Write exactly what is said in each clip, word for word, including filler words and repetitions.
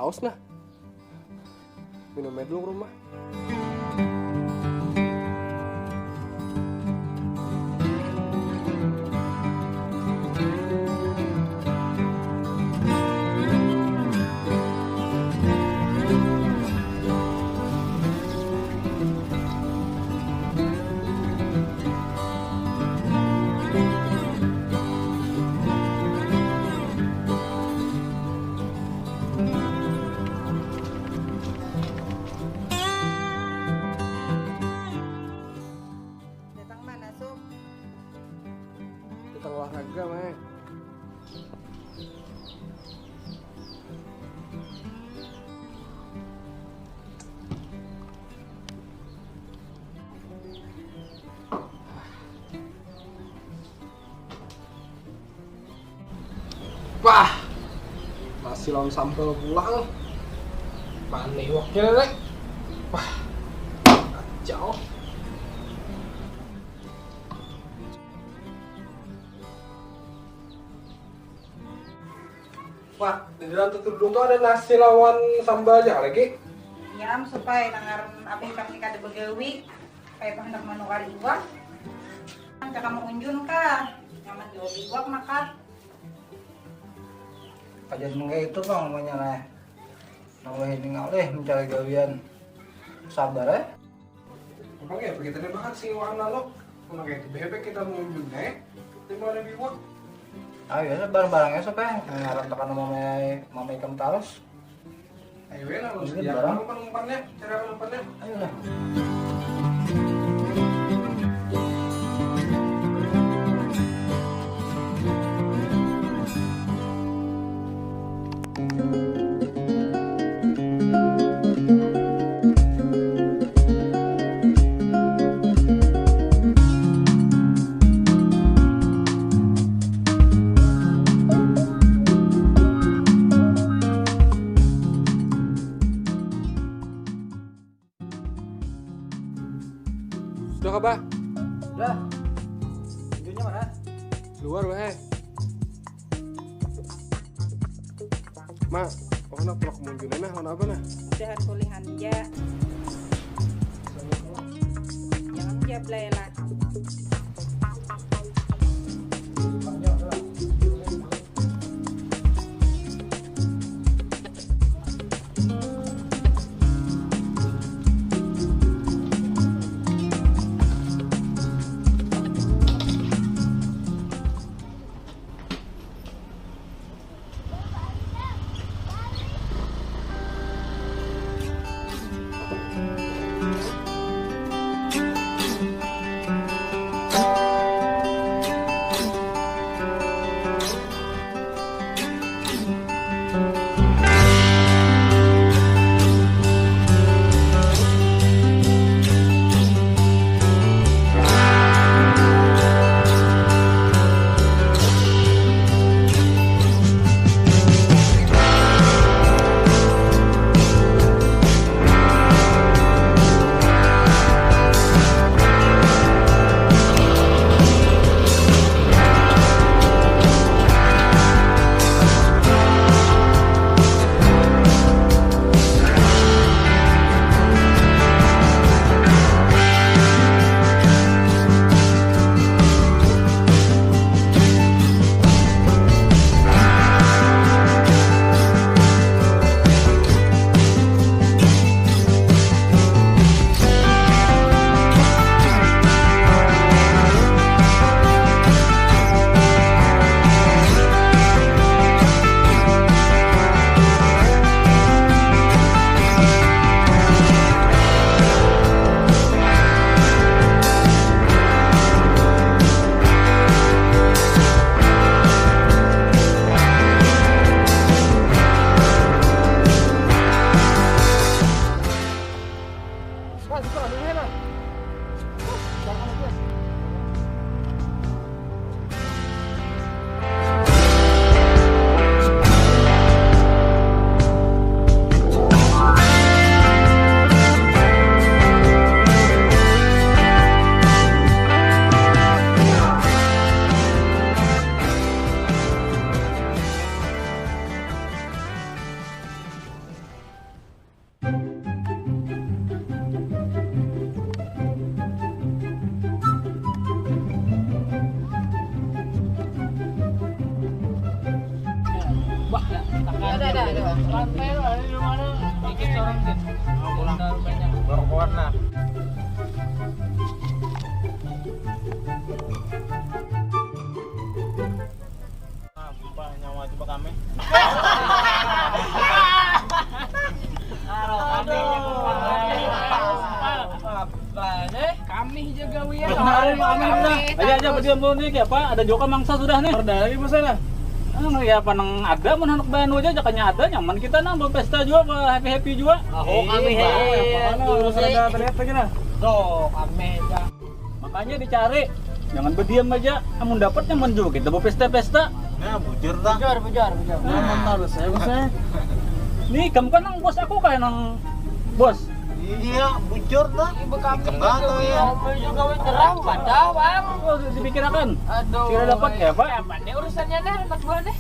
Os nah. Minum air dulu ke rumah. Datang mana, Suk? Datang olahraga, Mai. Wah, nasi lawan sambal pulang. Mana iwaknya, Lele? Wah, kacau. Wah, di dalam tutudung tuh ada nasi lawan sambalnya lagi. Iya, Am, supaya nangaran abih kami kada bagawi, kayak handak manukar iwak. Angka kamu unjun kah? Nyaman jawab iwak maka. Kajian mengkayak itu pang umanya lah. Nang wahini ngalih mencari gawian. Sabar ya. Apa ya, kita nih makan si iwak lalu. Kalau kayak itu bebek kita mau unjun deh. Lima ribu iwak. Ayo ya, barang-barangnya supaya ngaran tekan mamai mamai ikam tarus. Ayo ya, lalu Ini sedia barang. Apa umpannya? Cara apa umpannya? Ayo lah. Sudah kah, Bah? Sudah. Tunjuknya mana? Luar, Bah. Ma, oh, nak tulak munjunnya nah, lawan apa nah? Udahan kulihan ja. Jangan ja belai lah. Santai lah, di rumah lu. Dikit orang, Din. Mau pulang. Terlalu banyak. Baru keluar, nah. Nah, sumpah, nyawa coba kami. Aduh. Apa nih? Kami juga, Wian. Kemarin, kemarin udah. Ayo aja, bediam dulu nih, kayak apa? Ada juga mangsa sudah nih. Ada lagi, Mas, lah. Ah, ya, apa nang ada, mun handak bahan aja, jakanya ada, nyaman kita nang berpesta juga, happy-happy juga. Oh, kami. Iya, hebat. Iya, mana dulu harus sih. Ada terlihat lagi, nah. Tuh, kami aja. Makanya dicari, jangan berdiam aja. Amun dapat, nyaman juga kita berpesta-pesta. Nah, bujur, tah. Bujur, bujur, bujur. Nah, mantap, saya, Bos, eh. Nih, kamu kan nang bos, aku kayak nang bos. Iya, bujur, tah. Ibu kami. Kenapa juga, tuh, ya? Ngomel juga, weh, nyerang, padahal, Bang. Oh, dipikirakan. Aduh. Kira dapat, weh. Ya, Pak? Apa nih urusannya, nih, anak buah, nih?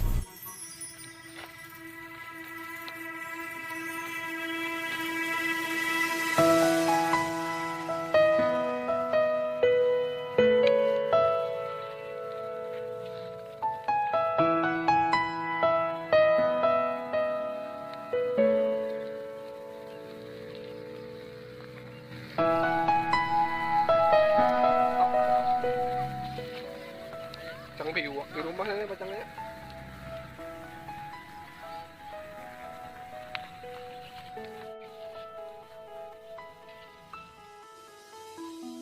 Cang biwak di rumah ini pacangnya.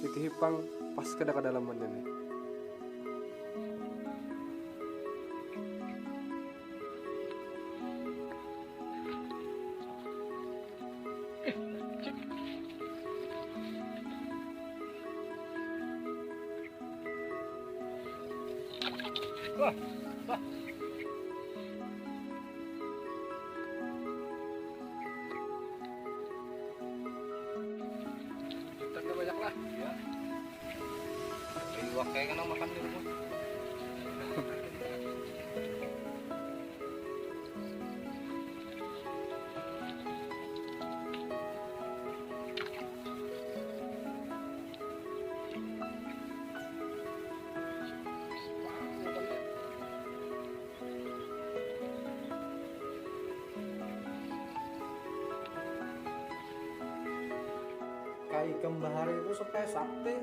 Titihi pang pas kada kadalamannya nih. Wah, wah. Iwak kayak kena makan di rumah. Kai ikam bahari itu supaya sakti.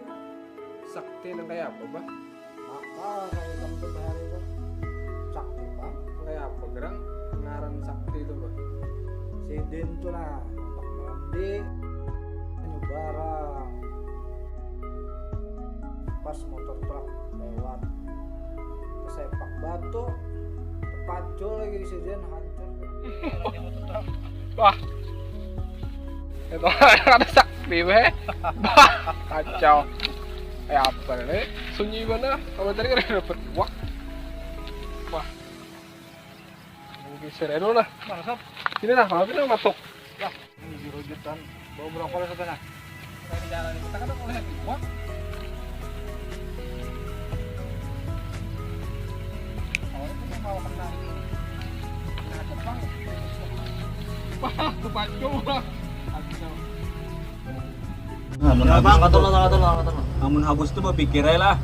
Sakti nang kaya apa, Bah? Maka kai ikam tu bahari itu sakti pang. Kaya apa gerang ngaran sakti itu, Bah? Sidin tu nah, handak mandi, nyebarang. Pas motor truk lewat, kesepak batu, tepacul lagi sidin, hancur. Wah. Itu ada sakti, weh. Bah, kacau. Eh, apa nih? Sunyi mana? Kalau tadi kan dapat buak. Wah. Geser dulu lah. Mana, Sob? Sini lah, kalau kita matuk. Wah, ini dirujutan. Bawa brokoli satu nah. Di jalan kita kan mulai buak. Kalau itu mau kena, kena Jepang. Wah, kepancung lah. Aduh. Nah, mun habis tuh, amun habis tuh bapikir aja lah.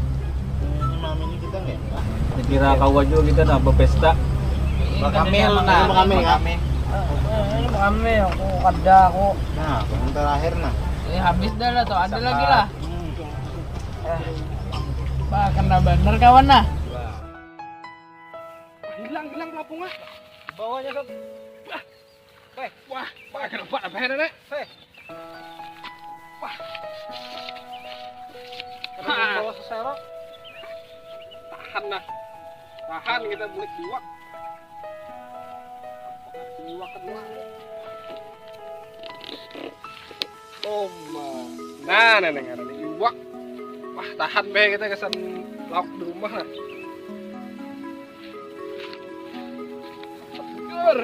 Ini malam ini kita nggak ya? Kira kawa jua kita nah bapesta. Bakamil, nah, bakamil, kan? Ini kami, aku kada, aku. Nah, yang terakhir, nah. Ini habis dah lah tuh, ada lagi lah. Hmm. Eh. Bah, kena bener kawan nah. Hilang, hilang pelampungnya. Bawahnya, Sob. Wah, wah, kenapa ada apa ini, Nek? Hei. Wah. Ada di bawah sesero. Tahan lah. Tahan kita bulik iwak. Iwak kedua. Oh, ma. Nah, nah, nah, nah, iwak. Wah, tahan be kita kesan lauk di rumah lah. Seger.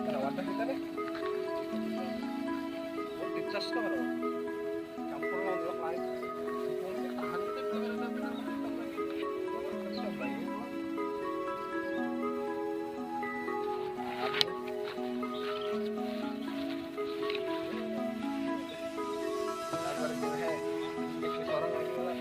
Kada wadah kita nih. Buat dicas tuh, aduh. Campur lawan iwak lain. Tahan kita, kita kada ada benar makan lagi. Coba ini. Sabar, Bang, hei. Ini sorong lagi, Bang.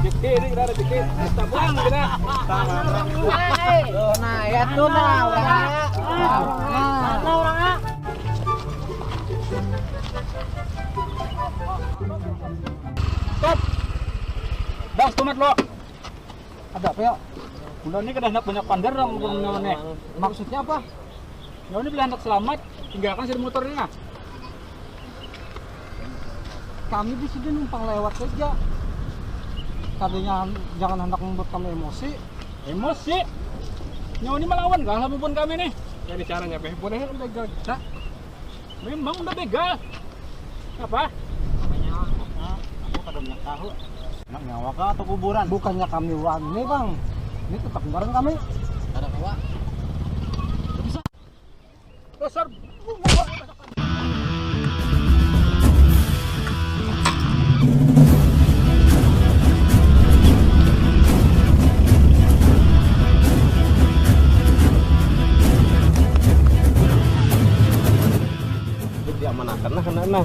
Dikit, ini kita ada dikit. Kita buang, kita. Nah, ya tuh, nah, orangnya. Nah, orangnya. Stop. Bang, tumat lo. Ada apa ya? Bunda ini kada hendak banyak pander dong, bunda ini. Maksudnya apa? Ya ini bila hendak selamat, tinggalkan si motor ini, nah. Kami di sini numpang lewat saja. Tadinya jangan hendak membuat kami emosi. Emosi? Nyawa ini melawan kah lamun kami nih? Jadi caranya, Beh, boleh udah gagal. Memang udah begal. Apa? Namanya apa? Aku kada banyak tahu. Emang nyawa kah atau kuburan? Bukannya kami wani, Bang. Ini tetap bareng kami. Kada kawa. Dasar. Diamanakan lah kena nah.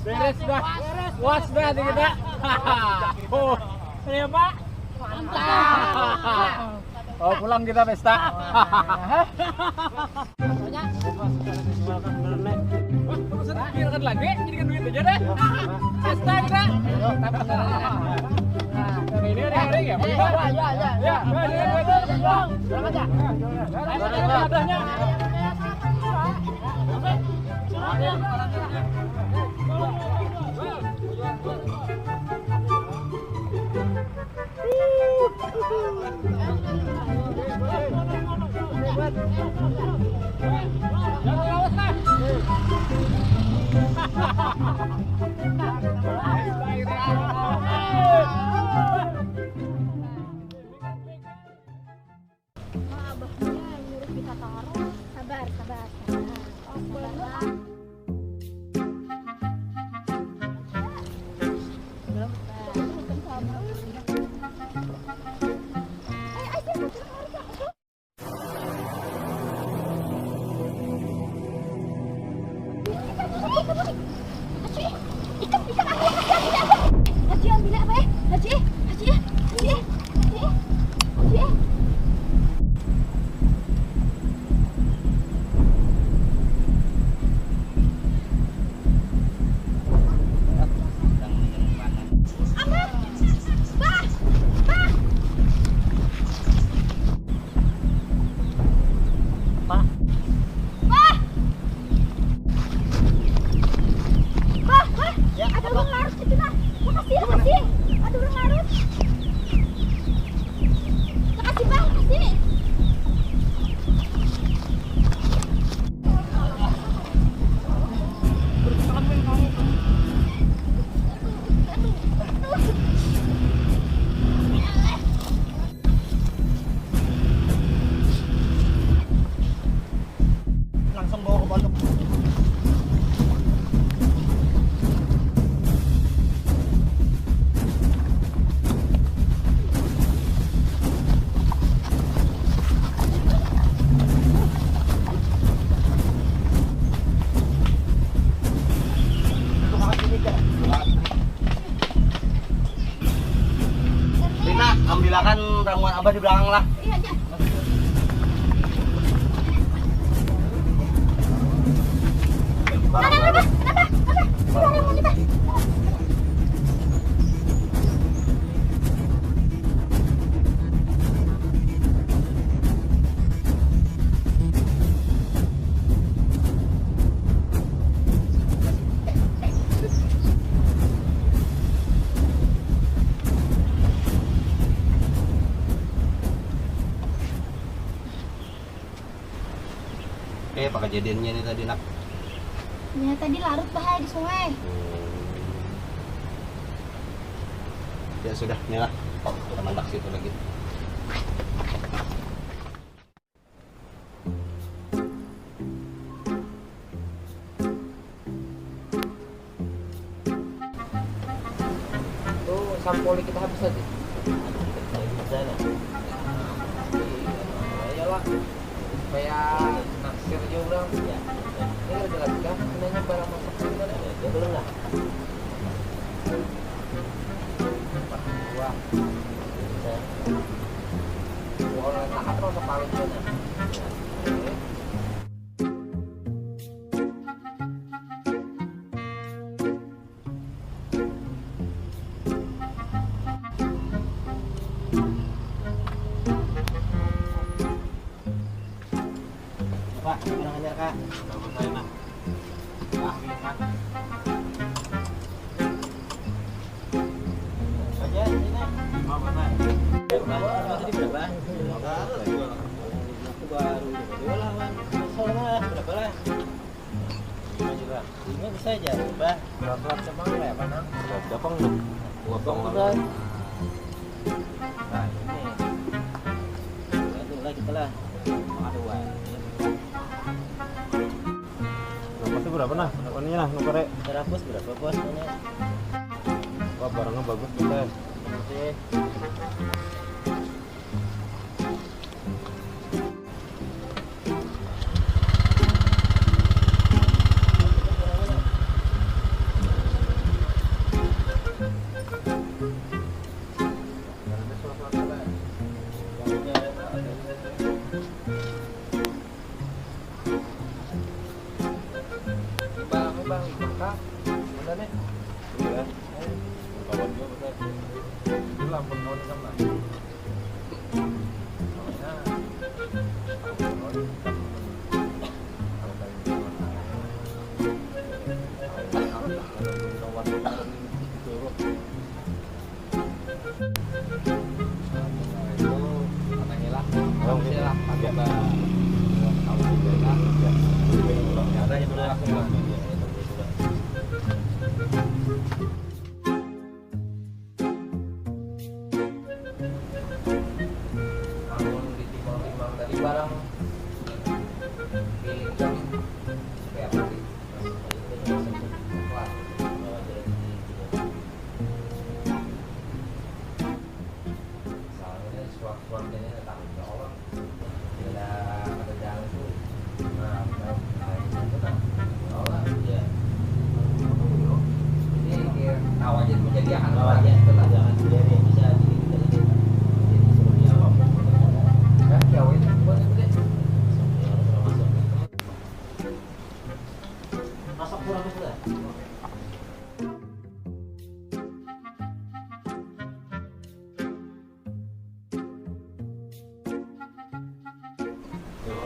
Beres dah. Puas dah di kita. Oh, iya, Pak. Mantap. Oh, pulang kita pesta. Wah, nggak usah dipikirkan lagi, jadikan duit aja deh. Pesta kita. Nah, ini ada, ada ya? Ya, ya, ya, ya. Ya, ya, ya, ya. Pulang aja. Ada, ada, ada. Nah, abahnya nyuruh kita taruh. Sabar, sabar, sabar. Oh, sabar lah. Belum, sabar. Ayo, ayo, ayo, ayo. Haji, Haji, ambil apa, eh? Haji, Haji, Haji, Haji, Haji. Abah, Bah, Bah. Pak. Bah! Bah, Bah! Ya, ada apa? Urang larut itu, Bah. Makasih, makasih. Ada urang larut. Makasih, Bah, makasih. Langsung bawa ke pondok. Rina, ambilakan ramuan abah di belakang lah. Iya, iya. Abah, abah, abah, abah. Sudah ramuan, abah. Kejadiannya ini tadi, Nak? Ya, tadi larut bahaya di sungai. Hmm. Ya sudah, nih, Nak. Kita mandak situ lagi. Itu sampul kita habis aja. Habis aja, nah. Nah, iyalah. Supaya naksir aja orang. Ya. Ini gara-gara kita, kenanya barang masak di mana? Ya, dia belum lah. Wah. Bisa. Wah, orang taat orang separuh juga, nah. Ya. Oke. Pak, kurang ajar, Kak. Bagus aja, nah. Ah, iya, Kak. Aja, sini. Lima, Pak. Berapa? Tadi berapa? Lima belas. Aku baru dua lah, Wan. Kosong lah. Berapa lah? Lima juga. Lima bisa aja, Bah. Dua kelas cuma ya, apa, Nang? Dua kelas apa, Nang? Dua kelas. Nah, ini. Dua tuh lah, kita lah. Aduh, Wan. Nah, pasti berapa, nah? Ininya, nah, nukarnya. Seratus berapa, Bos, ini? Wah, barangnya bagus, kita. Oke. Bang, bang, bang, mana nih? Iya. Kawan juga, betul. Itu lampu nol sama. Amun ditimbang-timbang tadi barang, pilih jam supaya apa sih? Wah, soalnya suap-suap ini tanggung jawab. Bila ada jalan tuh, nah, nah, nah, itu nah, tolak. Iya. Jadi, kayak tahu aja, menyediakan tahu aja, itu lah. Jangan dia bisa bikin kita jadi, jadi seperti apa pun. Kan, ya, wes, buat itu deh. Masuk, ya, udah masuk. Masuk kurang itu dah.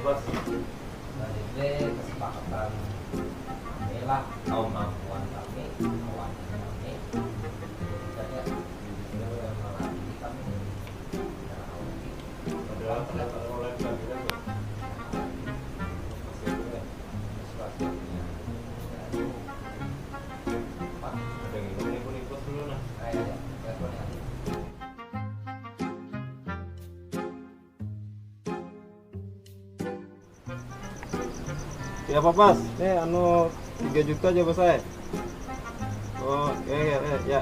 Nah, ini kesepakatan kami lah, kemampuan kami, kemampuan kami. Jadi, kita ya, kita yang melatih kami. Nah, oke. Padahal, padahal, padahal, padahal, padahal, padahal. Masih ada, ya? Masih ada, ya? Pak, ada yang mau nipu-nipu dulu, nah. Ah, iya, iya. Telepon ya. Ya, apa, Pas? Nih, anu, tiga juta aja, Bos, eh. Oh, ya, ya, ya, ya.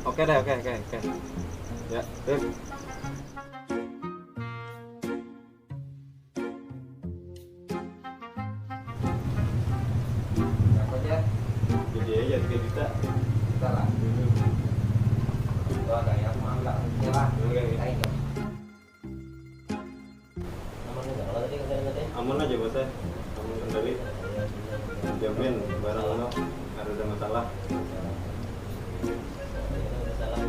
Oke deh, oke, oke, oke. Ya, sip. Berapa aja? Jadi aja tiga juta. Juta lah. Hmm. Itu ada yang mau ambil lah. Oke lah. Oke, oke. Ayo. Aman aja, kalau tadi kerjaan tadi? Aman aja, Bos, eh. Aman kendali. Jamin barang lo kada ada masalah. Ada masalah.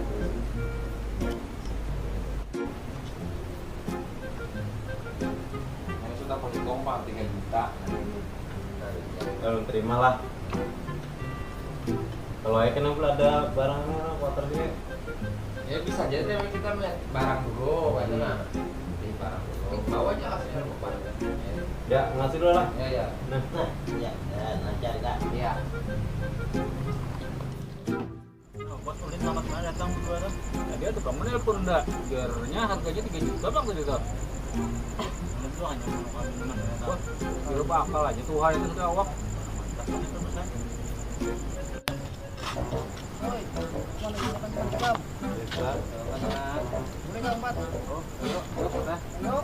Ini sudah paling kompak tiga juta. Kalau terima lah. Kalau aja kenapa ada barang, motor juga. Ya, bisa aja deh, kita melihat barang dulu, kan, nah. Beli barang dulu. Bawa aja hasilnya, lupa. Ya. Ya, makasih dulu lah. Ya, ya. Nah. Nah, ya, ya, lancar, Kak. Iya. Nah, Bos Ulin, selamat datang berdua, Bang. Tadi ada kamu nelpon, ndak? Jarnya harganya tiga juta, Bang, tadi tuh. Itu hanya minuman, minuman, ya, Bang. Wah, kira bakal aja tuh hari itu sudah awak. Mantap, Bang, itu, Bos, ya. Oi, mana kita kan jam? Biasa. Mana? Boleh nggak empat? Oh, ayo, ayo, kita. Ayo.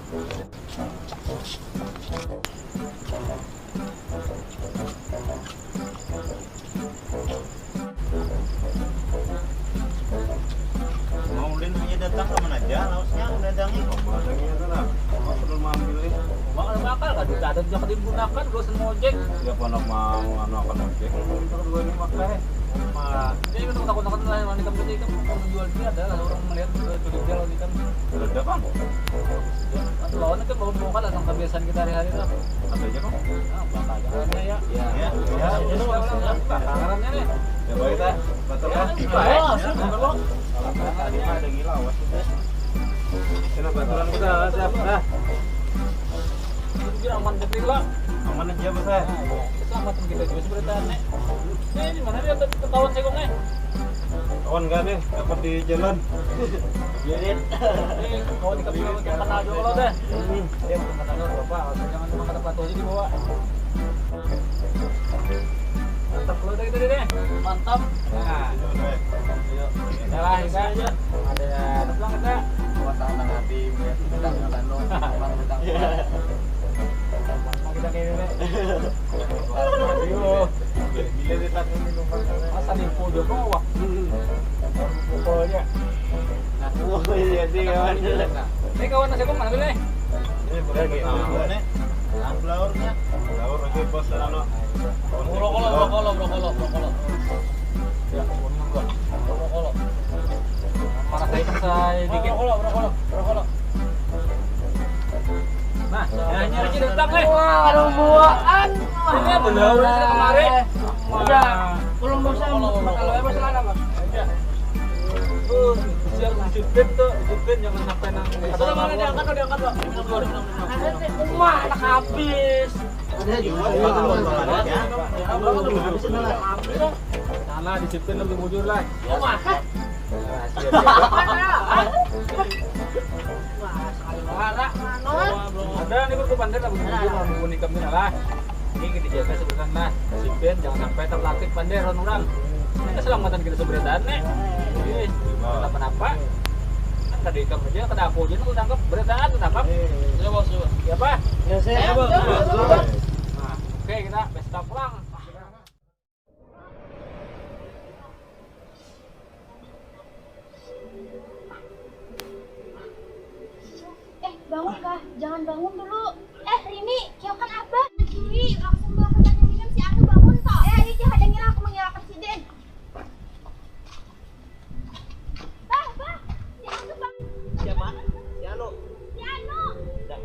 Mau Ulin aja datang, kapan aja lausnya udah datangin. Apa adanya itu lah? Apa perlu mampir nih? Wah, kalau bakal, kan duit ada juga digunakan, gak usah ngojek. Ya, apa anak mau, anu, akan ojek? Untuk dua ini makai. Wah, ini kan takut-takut lah, yang nikam tadi kan, kalau jual dia ada lah, orang melihat, eh, curiga lah, nikam. Ada, Bang. Ya, lawannya kan mau, mau kalah sama kebiasaan kita hari-hari lah. Ada aja, Bang. Nah, bakal aja ya. Ya. Ya, ya, itu, Bang. Bakarannya nih. Ya, baik, Bang. Batal, Bang. Ya, baik. Oh, sudah, Bang. Kalau tadi mah ada ngilau, awas, udah. Sini, baturan kita, siap, dah. Itu dia aman, tapi lah. Aman aja, Bos, eh. Nah, ya. Keselamatan kita juga sebenarnya. Eh, di mana dia, kawan saya, Bang, eh? Kawan gak nih, dapat di jalan. Jadi, eh, kawan di kampung yang kenal juga lo deh. Hmm. Dia bukan kenal lo, Bapak. Asal jangan cuma kata patuh aja dibawa. Mantap lo deh, tadi deh. Mantap. Nah. Ayo. Udah lah, kita aja. Ada apa kita? Suasana hati, ya. Kita nggak tahu, orang kita. Iya. Mau kita kayak gini, deh. Aduh. Gila, gila, kita minuman. Masa nipu juga, wah. Pokoknya. Nah, oh, iya sih, kawan. Ini kawan nasi kok mana tuh, nih? Ini boleh lagi. Nah, nih. Nah, belaurnya. Belaur lagi, Bos, anu. Brokolo, brokolo, brokolo, brokolo. Ya, brokolo. Marah saya selesai dikit. Brokolo, brokolo, brokolo. Nah, ya, ini aja datang, eh. Wah, ada buaan. Ini bener, ini kemarin. Udah, belum bosan, bakal apa selana, Mas? Aja. Tuh, siap disiplin tuh, disiplin jangan sampai nang. Itu mana diangkat, udah diangkat, Pak. Minum dulu, minum dulu. Ada teh, umah, anak habis. Ada juga. Iya, teman-teman, ya. Habis, habis, habis. Sana disiplin lebih bujur lah. Umah. Nah, siap, siap. Ada nih, aku pander lah, bujur, bujur, mau nikam ni lah. Ini kita jaga sebutan lah. Disiplin, jangan sampai terlatih pander lawan orang. Ini keselamatan kita seberataan nih. Jadi, kenapa-napa. Kan tadi kamu aja, kena aku aja, aku tangkap, berataan, tangkap. Ya, Bos, ya, Bos. Siapa? Ya, saya, Bos. Nah, oke, kita pesta pulang. Eh, bangun kah? Jangan bangun dulu. Eh, Rini, kiokan Abah. Dui, langsung bawa ke tanya minum si Anu bangun toh. Eh, ayo, jangan dengar aku mengelakkan si Den. Bah, bah, si Anu, bah. Siapa? Si Anu. Si Anu. Dah.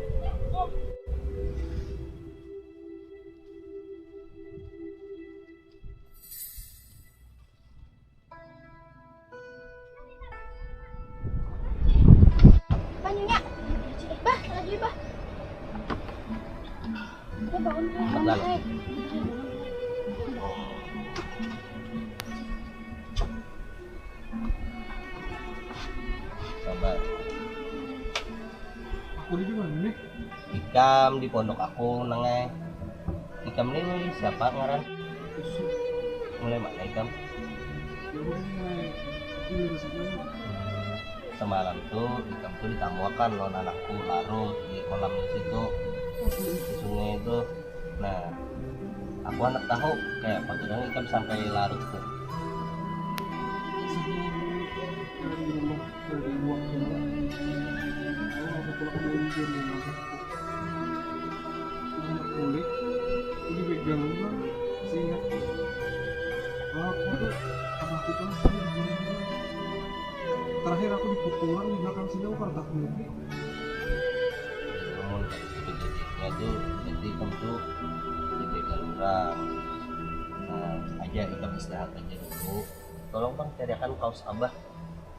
Banyunya. Bah, lagi, bah. Bah, bangun, bah. Bangun, bah. Sabar. Aku di mana nih? Ikam di pondok aku nang ai. Ikam ni siapa ngaran? Mulai mana ikam? Semalam tuh ikam tuh ditamuakan lawan anakku larut di kolam di situ, di sungai itu. Nah, aku handak tahu kaya apa tu nang ikam sampai larut tuh. Dari rumah, dari luar rumah. Aku pulang dari rumah. Anak kulit, ini background orang, sehingga aku tuh, apa aku tuh sih, terakhir aku dipukul orang di belakang sini, aku kada tahu lagi. Namun, itu jadinya tuh, jadi kamu tuh, jadi orang. Nah, aja, ikam istirahat aja dulu. Tolong, Bang, cariakan kaos Abah,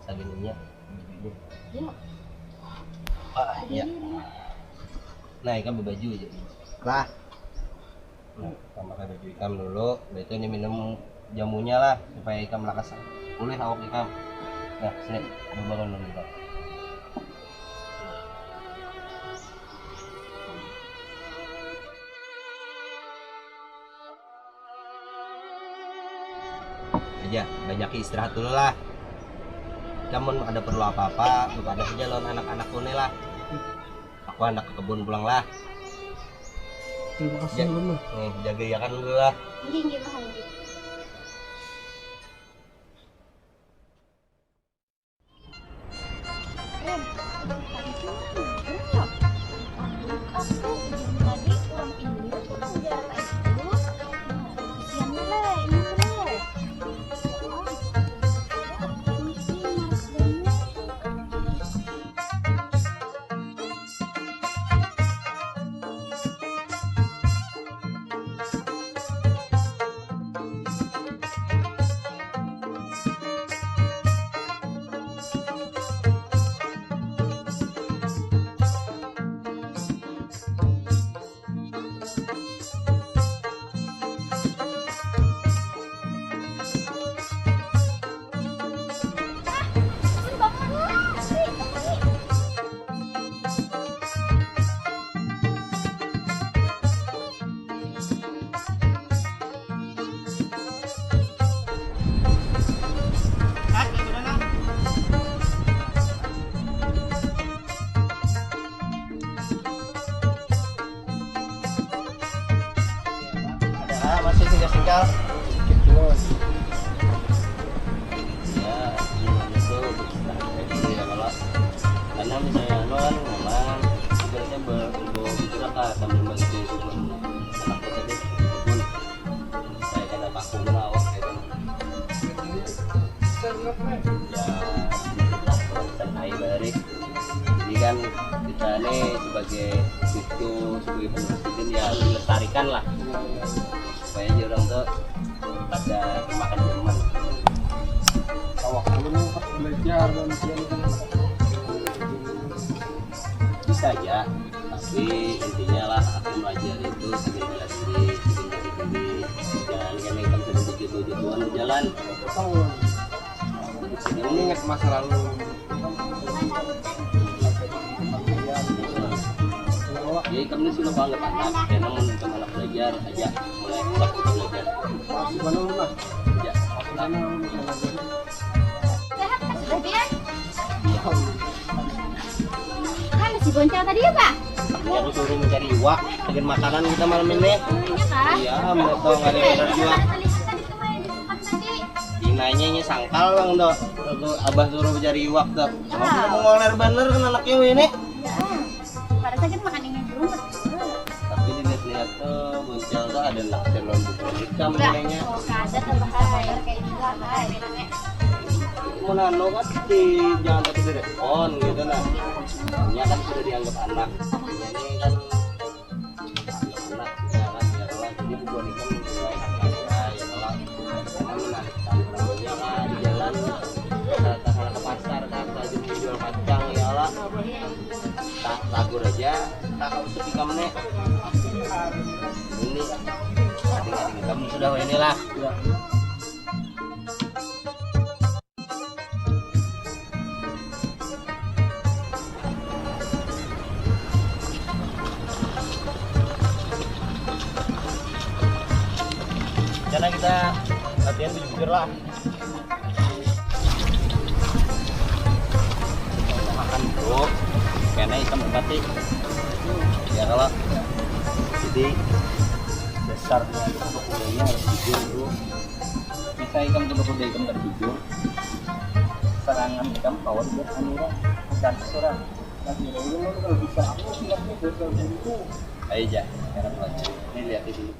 sagininya, bajunya. Ya. Ah, iya. Ini, ini. Nah, ikam babaju aja. Lah. Nah, pakai baju ikam dulu, udah itu ini minum jamunya lah supaya ikam lakas pulih awak ikam. Nah, sini, bangun dulu ikam. Aja, banyak istirahat dulu lah. Kamu ada perlu apa-apa, ada saja lawan anak-anakku nih lah. Aku anak ke kebun pulang lah. Terima kasih. Nih, jaga iyakan dulu lah. Nggih, nggih, Bah Haji. Ada masih tinggal-tinggal. Sedikit doang. Ya, itu ya kalau karena misalnya anu kan memang ibaratnya ber- ber- bergerak lah sambil bantu itu pun anak kita deh pun kayak kada kaku lah awak gitu. Ya, kita air balik. Jadi kan kita nih sebagai cucu, sebagai penerus itu ya dilestarikan lah supaya aja orang tuh pada makan zaman. Awak dulu nih pas belajar dan segala macam. Bisa aja, tapi intinya lah aku belajar itu segala diri, segala diri. Jangan kena ikam sedang jatuh-jatuhan di jalan. Betul. Jadi ingat masa lalu. Ya, ikam ni sudah anggap anak, karena mun ikam anak belajar aja, mulai pas kita belajar. Pas mana lu, Mas? Ya. Pas mana lu, Mas? Sehat, Mas, sudah biar. Iya. Kan masih boncel tadi ya, Pak? Ya, aku suruh mencari iwak, bikin makanan kita malam ini. Iya, kah? Iya, mau tahu nggak ada yang jual. Inanya ini sangkal bang tuh. Tuh, abah suruh mencari iwak tuh. Cuma kita mau ngoler bener kan anaknya ini. Pada sakit makan ini dulu. Tapi dilihat-lihat tuh muncul tuh ada naksir lawan buku hitam kayaknya. Oh, kada tuh bahaya kayak gila, hai. Mau nano kan di jangan tapi direspon gitu nah. Ini kan sudah dianggap anak. Ini kan anak ya kan ya kalau jadi bubuhan itu mulai ya kalau karena menarik tamu-tamunya kan di jalan rata-rata ke pasar kata aja mau jual kacang ya lah tak lagur aja tak kalau sepi kamu nih ini adik-adik kamu sudah ini lah. Karena kita latihan bujur lah. Makan bro, karena ikan merpati. Ya kalau jadi dasarnya itu pokoknya harus bujur bro. Bisa ikam coba kuda ikam kada jujur. Serangan ikam kawan buat anu orang. Ganti seorang. Nah, kira ini kalau bisa aku silapnya buat kalau itu. Ayo ja, sekarang lagi. Ini lihat dulu.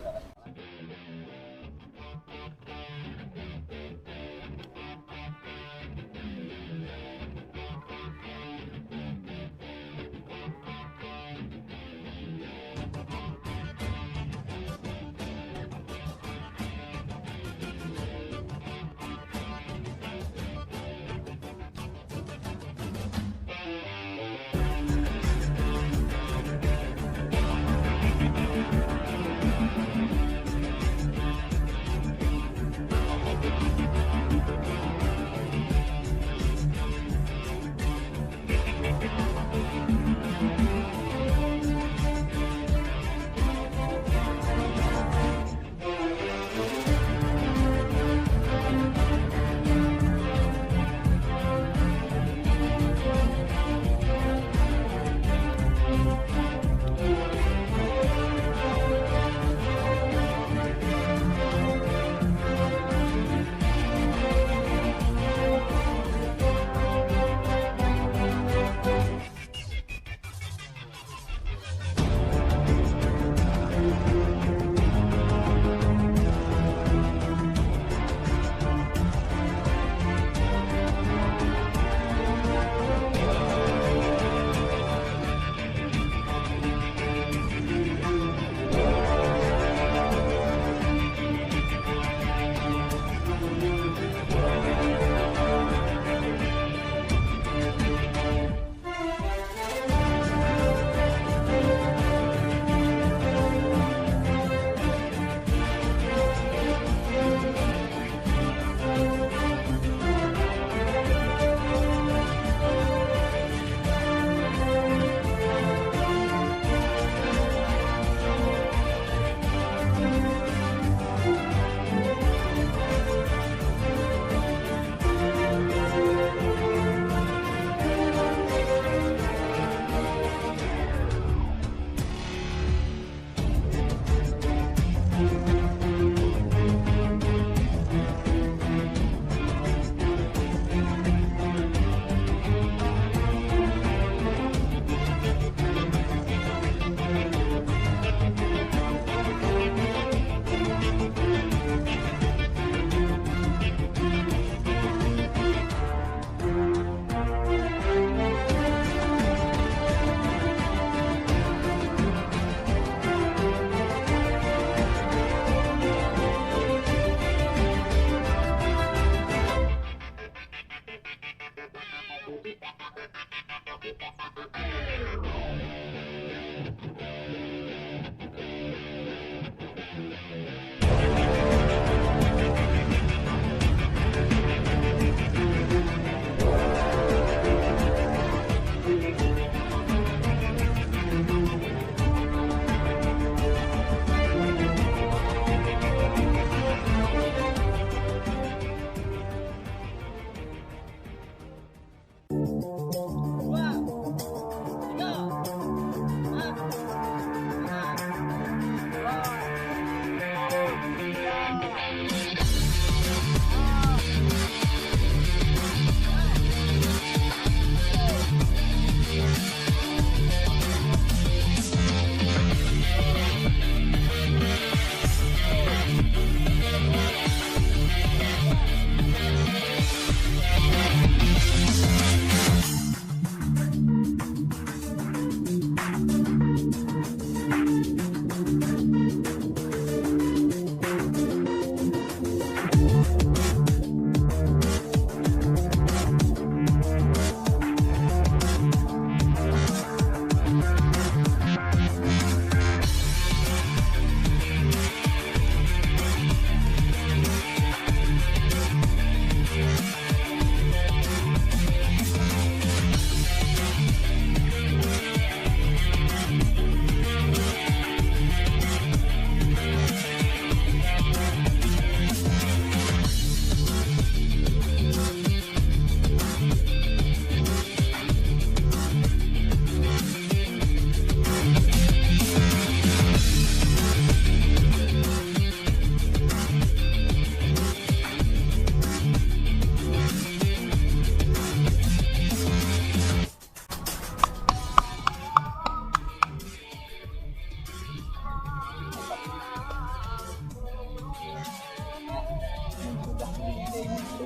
Sudah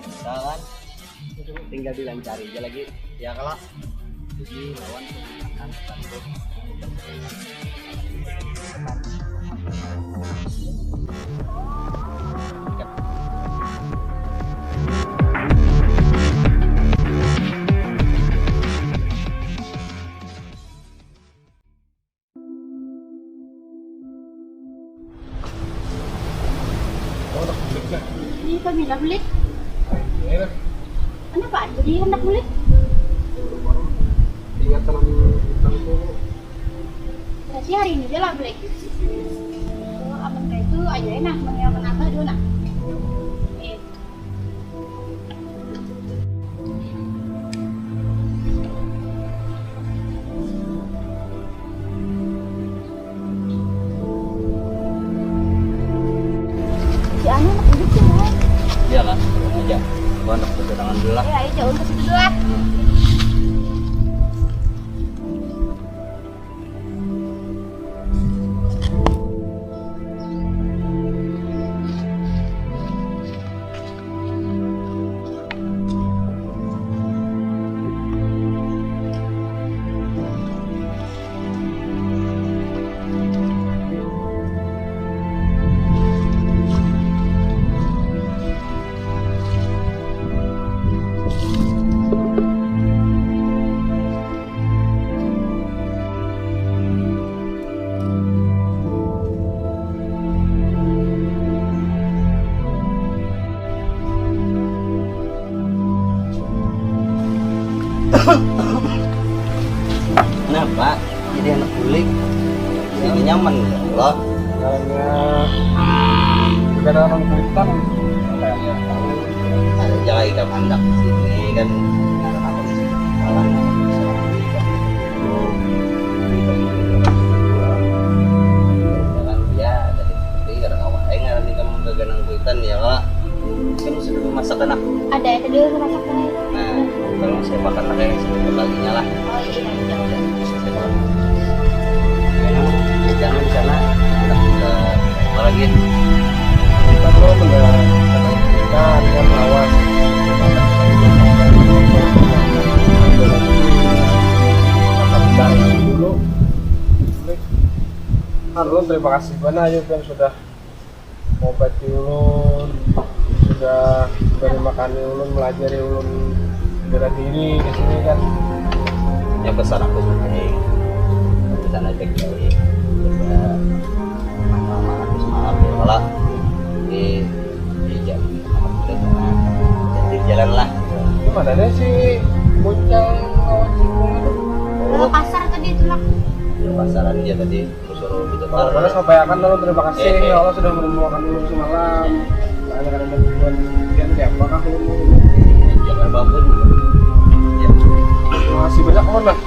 bisa kan, tinggal dilancari aja lagi, ya kalau jadi lawan akan bantu. Ini Kamila bulik. Kenapa? Jadi hendak bulik. Ingat teman temanku. Berarti hari ini dia lah bulik. Kalau aman kayak itu aja enak, mengenalkan apa dulu nak. Eh. Si Anu anak hidup sih, Mas. Iyalah, aja. Gua anak kedatangan dulu lah. Ya, ayo jauh ke situ dulu lah. Kenapa jadi anak bulik? Jadi nyaman ya Allah. Jalannya negara orang Kristen. Ada jalan kita handak di sini kan. Jalan ya, tadi seperti kada kawa. Ayo ngaran kita menggaganang kuitan ya kak. Kan sudah memasak anak. Ada yang tadi memasak kan? Nah, kalau saya makan pakai yang sebelum kalinya lah. Oh iya, iya. Saya makan. Jangan di sana. Kita apa lagi? Kita kalau benda kita dia melawan. Dulu. Halo, terima kasih banyak aja kan sudah mengobati ulun, sudah memberi makan ulun, melajari ulun bela diri di sini kan. Ya pesan aku penting, pesan aja gini, coba makan terus malam ya malah di di jam di jalan lah. Mana ada si bocah lawan singkong itu? Ke pasar tadi itu lah. Di pasaran dia tadi. Suruh gitu. Kalau boleh sampaikan dulu terima kasih. Eh, eh. Ya Allah sudah merembuakan dulu semalam. Ada ada bantuan dia siapa kah? Jangan bangun. Ya. Terima kasih banyak kawan lah.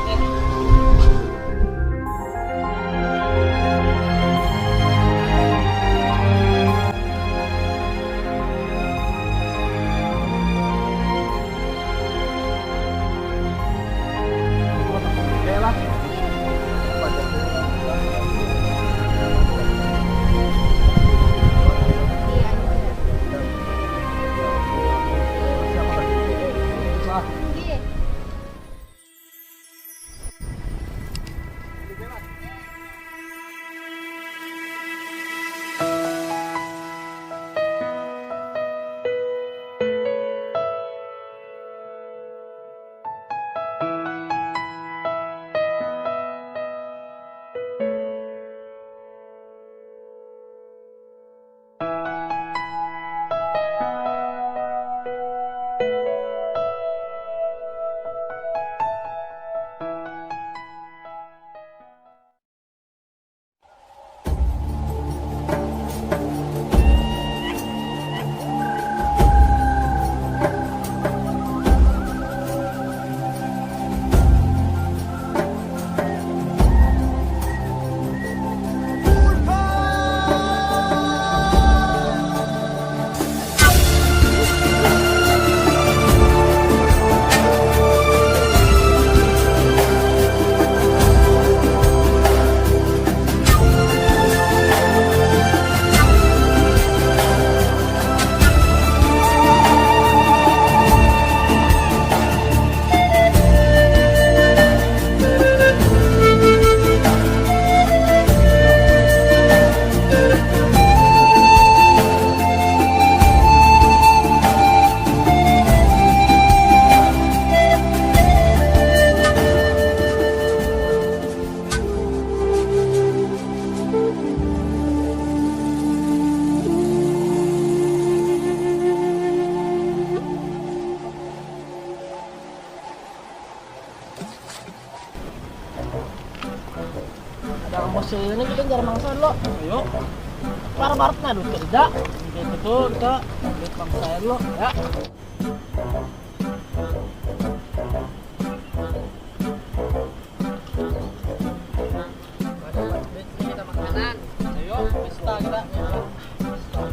Ada musuh ini kita jar mangsa lo. Ayo. Par-par nah duit kerja. Kita tuh kita duit mangsa lo ya. Ada duit kita makanan. Ayo, pesta kita.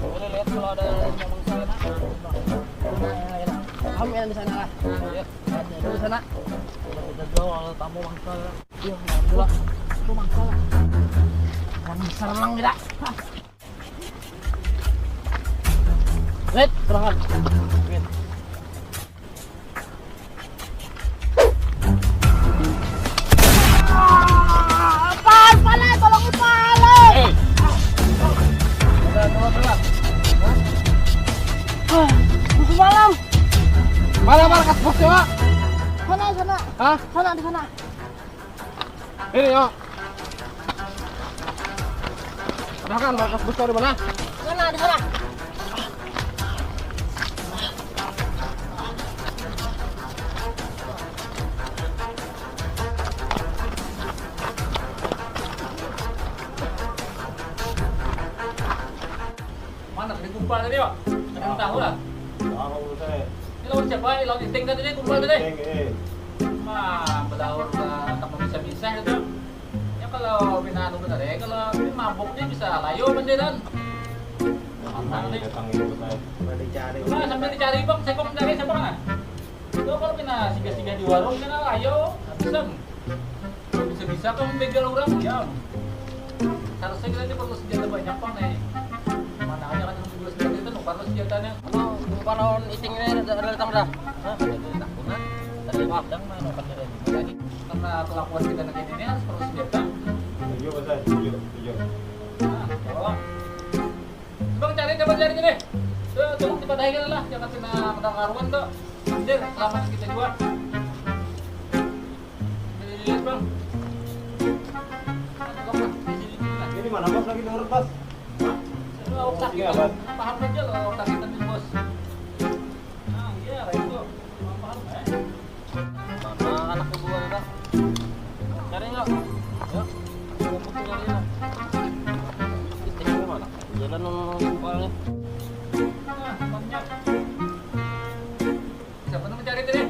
Boleh lihat kalau ada yang mangsa enak. Nah, enak, enak. Kamu yang di sana lah. Iya. Lihat dulu sana. Kita jual tamu mangsa. Iya, alhamdulillah. Itu mangsa. Yang besar lang kita. Wait, terangkan. Wait. Pal, pal, tolong, pal. Eh. Udah, udah, udah. Hah? Ah, musuh malam. Mana markas bosnya, Wak? Sana, sana. Hah? Sana, di sana. Ini, yuk. Udah kan, markas bos di mana? Sana, di sana. Mana tadi kumpal tadi, Pak? Ada yang tahu lah. Tahu saya. Ini lawan siapa? Ini lawan Iting tadi, kumpal tadi. Iting, eh. Mah, belaur lah, tak bisa-bisa gitu. Ya kalau pina anu bener ya, kalau pina mabuk ni bisa layo bandiran. Aman nih. Datang itu saya. Udah dicari. Nah, sambil dicari, Bang, saya kok mencari siapa mana? Itu kalau pina singgah-singgah di warung kan layo, habisem. Bisa-bisa kan begal orang, ya. Harusnya kita ini perlu senjata banyak, Bang, nih. Mana aja kan perlu senjata, kita nukar lo senjatanya. Kalau nukar lawan Iting ini ada, ada datang dah. Hah? Ada datang, nah. Tadi Padang mah nukar dari lagi. Karena kelakuan kita nanti ini harus perlu senjata. Setuju, Mas, setuju, setuju. Nah, coba. Bang, cari, coba cari sini. Tuh, tuh, kita dahikan lah, jangan kena, kena karuan tuh. Anjir, selamat kita juga. Jadi Lihat, Bang. Ini mana, Bos? Lagi nurut, Bos. Ini apa? Paham aja lo, kagetan nih, Bos. Nah, iya, itu. Paham, paham, eh. Mana anak ibu ada? Cari nggak? Ya. Cari nggak? Itu mana? Jalan nang buka nih. Nah, tempatnya. Siapa nama cari tadi?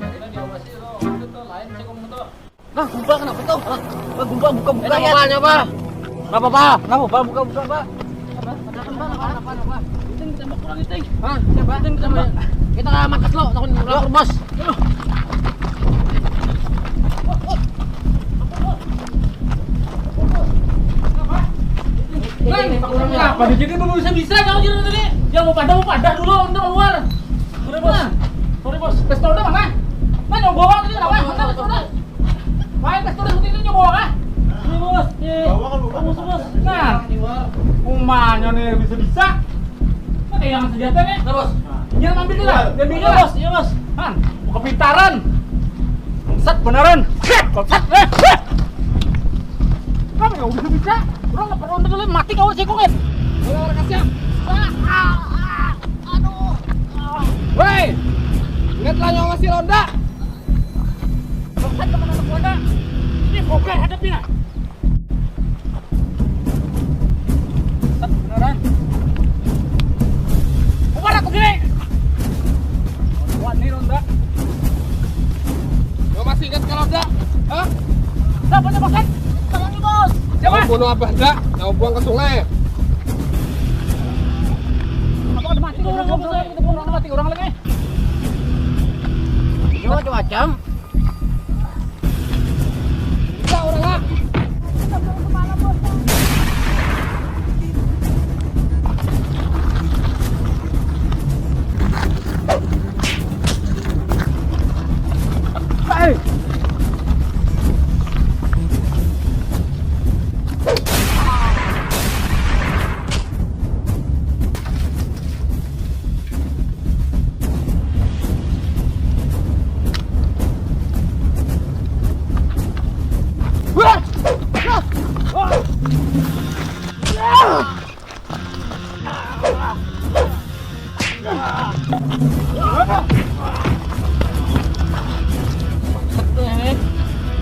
Cari lagi, apa sih lo? Itu tuh lain sih, kamu tuh. Nah, gumpa kenapa tuh? Hah? Nah, gumpa buka-buka. Eh, ya. Kenapa, kenapa? Kenapa, Pak? Kenapa, Pak? Buka-buka, Pak. Apa? Ada apa, apa, apa, apa? Itu ditembak kurang, itu. Hah? Siapa? Itu ditembak. Kita makas lo, takut lapor bos. Aduh. Nah, ini Pak Kurang, apa nih? Jadi belum bisa-bisa kalau gitu tadi. Ya, mau padah, mau padah dulu, untuk keluar. Sorry, Bos. Nah. Sorry, Bos. Pistolnya mana? Nah, nyoba bawa tadi, kenapa? Mana pistolnya? Main pistolnya seperti itu, nyoba bawa kah? Ini, Bos. Iya. Bawa kan, Bos. Bos, Bos. Nah. Umanya nih bisa-bisa. Nah, kayak yang senjata nih. Nah, Bos. Jangan ambil dulu lah. Iya. Diambil dulu, Bos. Iya, Bos. Han, kepintaran. Bangsat beneran. Bangsat. Eh, eh. Kenapa kau bisa-bisa? Orang lapor ronda dulu, mati kau, sikungin. Orang, orang kasihan. Ah, ah, ah. Aduh. Ah. Woi, ingatlah nyawa masih ronda. Bangsat, teman anak ronda. Ini bongkar, hadapi nah. Bangsat beneran. Bubar aku gini. Wani ronda. Lo masih ingat kalau ronda? Hah? Siapa nih, Bos? Tolong nih, Bos. Siapa? Mau bunuh abah ronda, mau buang ke sungai. Apa ada mati orang, Bos? Kita bunuh mati orang lagi. Ini macam-macam. Enggak, orang, ah. Hei.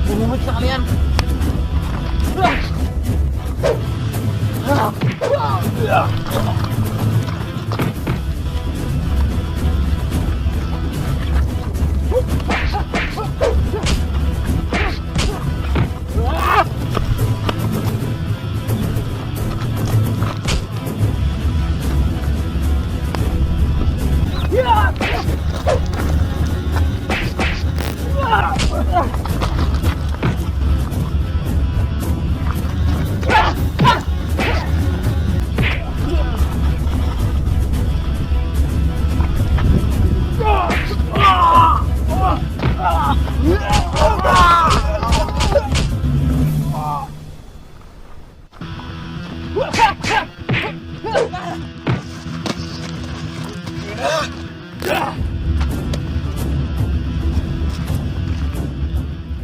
Bunuh sekalian.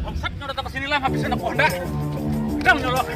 Bangsat, kau datang ke sini lah, habisan aku hendak. Bilang nyolok.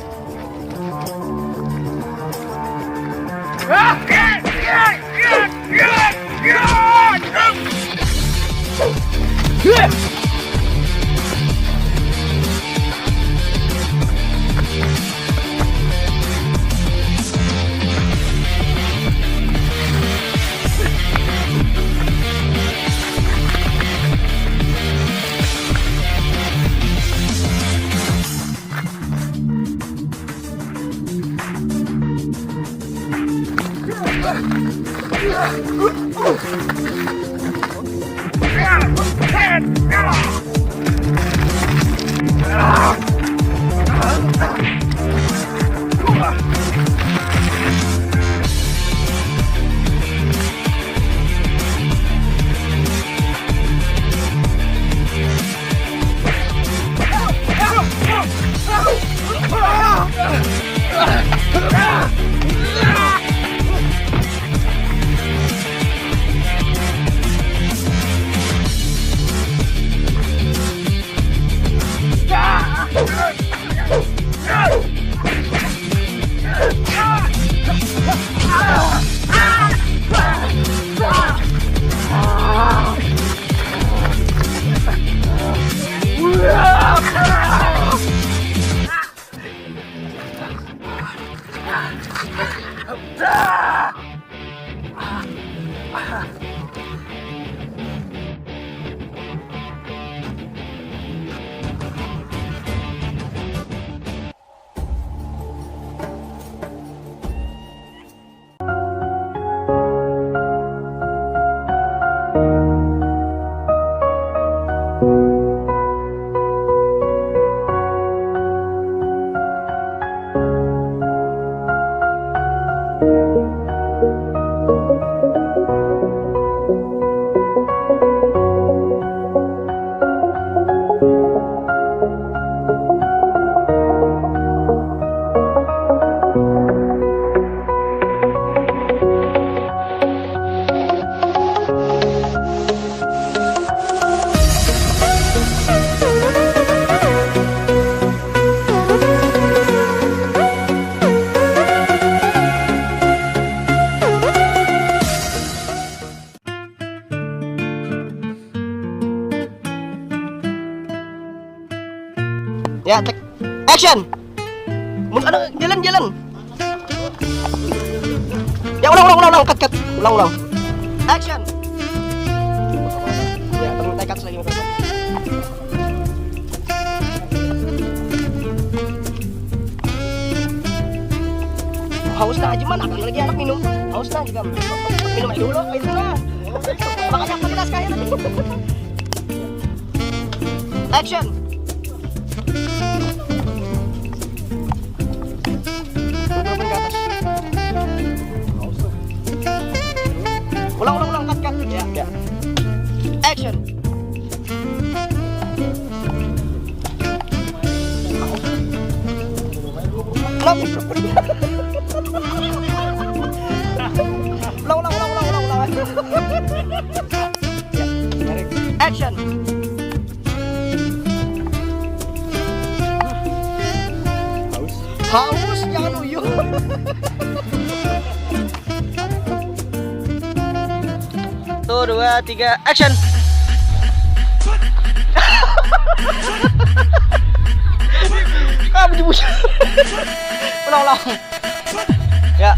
Ya, take action. Mun ada jalan, jalan. Ya, ulang, ulang, ulang, ulang, cut, cut. Ulang, ulang. Action. Ya, temen tekad lagi. Haus nah aja man, apa lagi anak minum? Haus nah juga. Minum aja dulu, itu nah. Makanya aku jelas kayak tadi. Action. Ulang, ulang, ulang, cut, cut. Ya, ya. Action. Kenapa? Ulang, ulang, ulang, ulang, ulang, ulang. Ya, tarik. Action. Haus. Haus, jangan uyuh. Satu, dua, tiga, action. Ah, bunyi, bunyi. Ulang, ulang. Ya.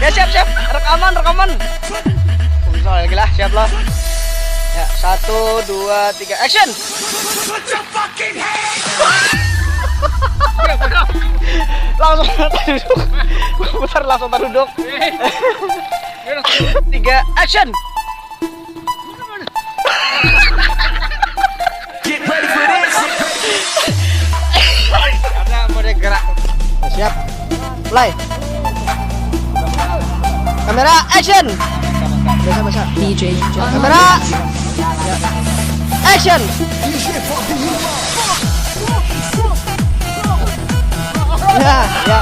Ya, siap, siap. Rekaman, rekaman. Bisa lagi lah, siap lah. Ya, satu, dua, tiga, action. Langsung taduduk. Putar, langsung taduduk. Tiga, action. Get ready for this. Ada mau dia gerak. Siap. Mulai. Kamera, action. Biasa, biasa. D J John. Kamera, action. Ya, ya.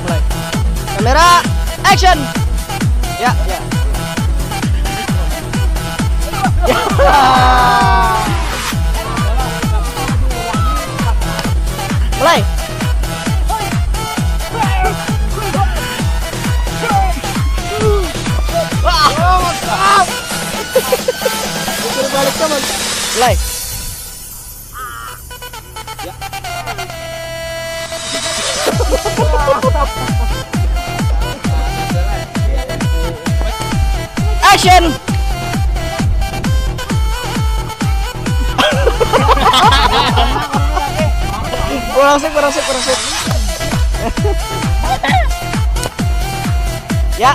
Mulai. Kamera, action. Ya, ya. Ya. Mulai. Wah, mantap. Putar balik, teman. Mulai. Action. Kurang sip, kurang sip, kurang sip. Ya.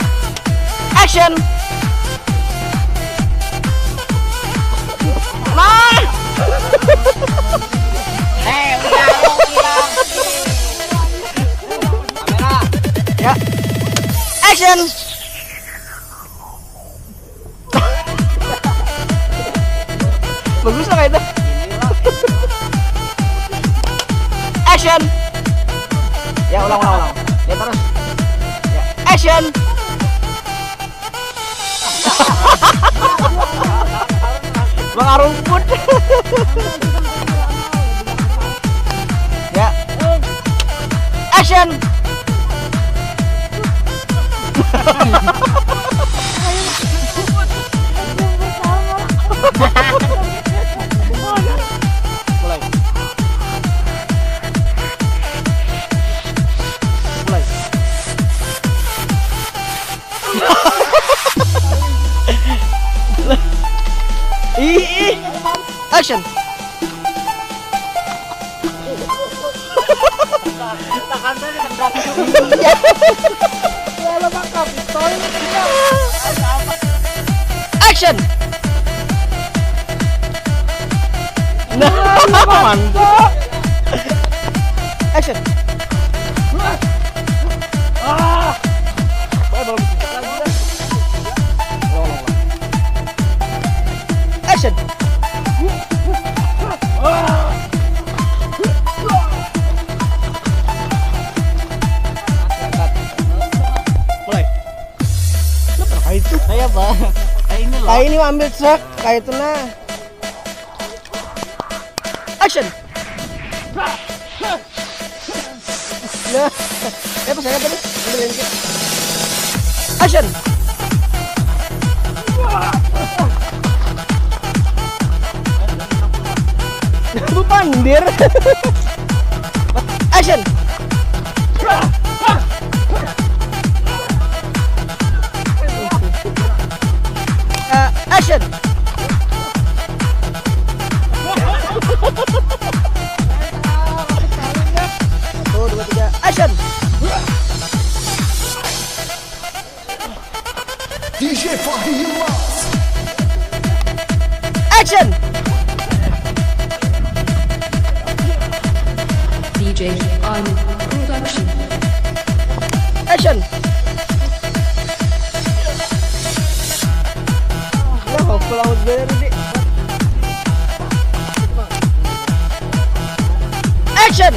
Action. Nah. Eh, udah, udah. Kamera. Ya. Action. Bagus lah kayak itu. Action. Ya, ulang, ulang, ulang. Ya, terus. Ya. Action. Mengarumput. Ya. Action. Mulai. Mulai. Ih, ih. Action. Action. Nah, mantap. Action. Ah. Action. Mulai. Kenapa itu? Kayak apa? Kayak ini loh. Kayak ini ambil truk, kayak itu nah. Action. Nah, ya pas saya tadi ambil yang ini. Action. Pandir. Action. Eh, action. Satu, dua, tiga, action. D J Fahir Mas. Action. D J on production. Action. Nah, aku lawan Gary, Dik. Action.